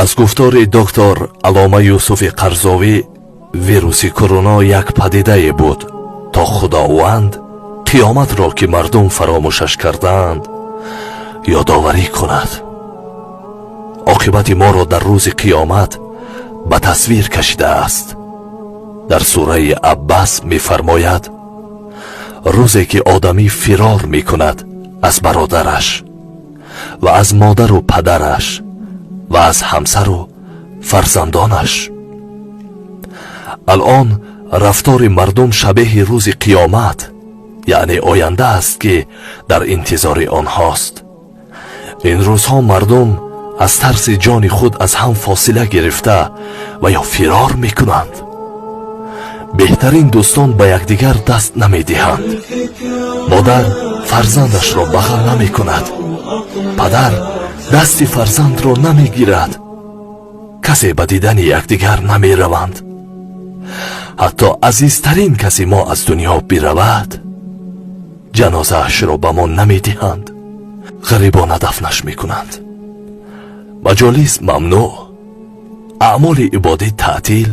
Аз гуфтори доктор Аллома Юсуфи Қарзовӣ, вируси Корона як падидае буд, то Худованд қиёматро, ки мардум фаромӯшаш кардаанд, ёдоварӣ кунад. Оқибати моро дар рӯзи қиёмат ба тасвир кашидааст. Дар сураи Аббас мефармояд: рӯзе ки одамӣ фирор мекунад аз бародараш ва аз модару падараш ва аз ҳамсару фарзандонаш. Алъон рафтори мардум шабеҳи рӯзи қиёмат, яъне оянда аст, ки дар интизори онҳост. Ин рӯзҳо мардум аз тарси ҷони худ аз ҳам фосила гирифта ва ё фирор мекунанд. Беҳтарин дӯстон ба якдигар даст намедиҳанд. Модар фарзандашро бағал намекунад, падар дасти фарзандро намегирад, касе ба дидани якдигар намераванд. Ҳатто азизтарин каси мо аз дунё биравад, ҷанозаашро ба мо намедиҳанд, ғарибона дафнаш мекунанд. Маҷолис мамнӯъ, аъмоли ибодӣ таътил,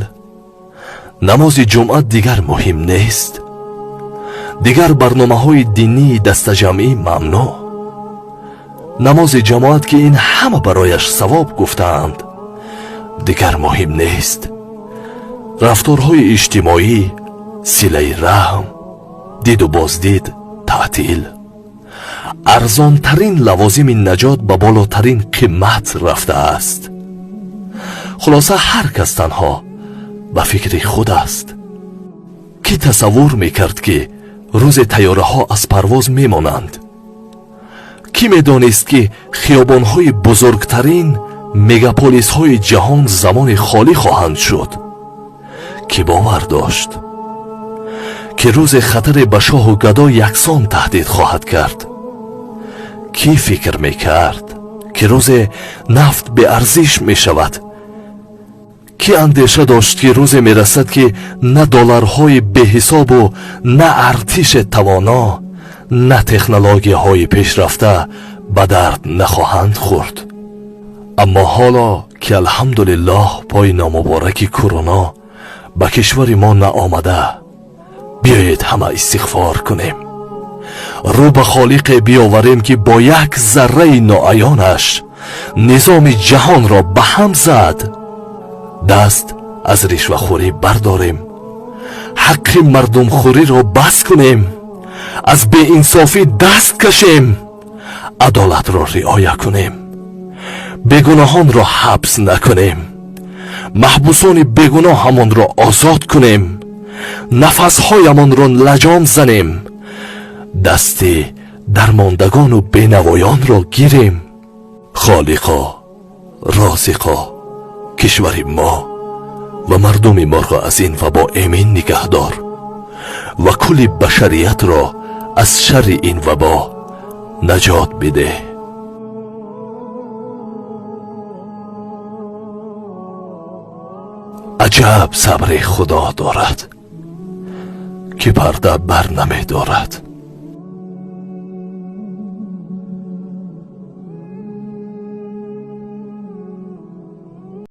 намози ҷумъа дигар муҳим нест, дигар барномаҳои динии дастаҷамъӣ мамнӯъ. Намози ҷамоат, ки ин ҳама барояш савоб гуфтаанд, дигар муҳим нест. Рафторҳои иҷтимоӣ, силаи раҳм, диду боздид таътил. Арзонтарин лавозими наҷот ба болотарин қимат рафтааст. Хулоса, ҳар кас танҳо ба фикри худ аст. Кӣ тасаввур мекард, ки рӯзе тайёраҳо аз парвоз мемонанд? Кӣ медонист, ки хиёбонҳои бузургтарин мегаполисҳои ҷаҳон замоне холӣ хоҳанд шуд? Кӣ бовар дошт, ки рӯзе хатаре ба шоҳу гадо яксон таҳдид хоҳад кард? Кӣ фикр мекард, ки рӯзе нафт беарзиш мешавад? Кӣ андеша дошт, ки рӯзе мерасад, ки на долларҳои беҳисобу на артише тавоно, на технологияҳои пешрафта ба дард нахоҳанд хӯрд? Аммо ҳоло ки, алҳамдулиллоҳ, пои номубораки Корона ба кишвари мо наомада, биёед, ҳама истиғфор кунем, рӯ ба Холиқе биёварем, ки бо як зарраи ноаёнаш низоми ҷаҳонро ба ҳам зад. Даст аз ришвахӯрӣ бардорем, ҳаққи мардумхӯриро бас кунем, аз беинсофӣ даст кашем, адолатро риоя кунем, бегуноҳонро ҳабс накунем, маҳбусони бегуноҳамонро озод кунем, нафасҳоямонро лаҷом занем, дасти дармондагону бенавоёнро гирем. Холиқо, Розиқо, кишвари мо ва мардуми моро аз ин вабо эмин нигаҳдор ва кулли башариятро аз шарри ин вабо наҷот бидеҳ. Аҷаб сабри Худо дорад, ки парда бар намедорад.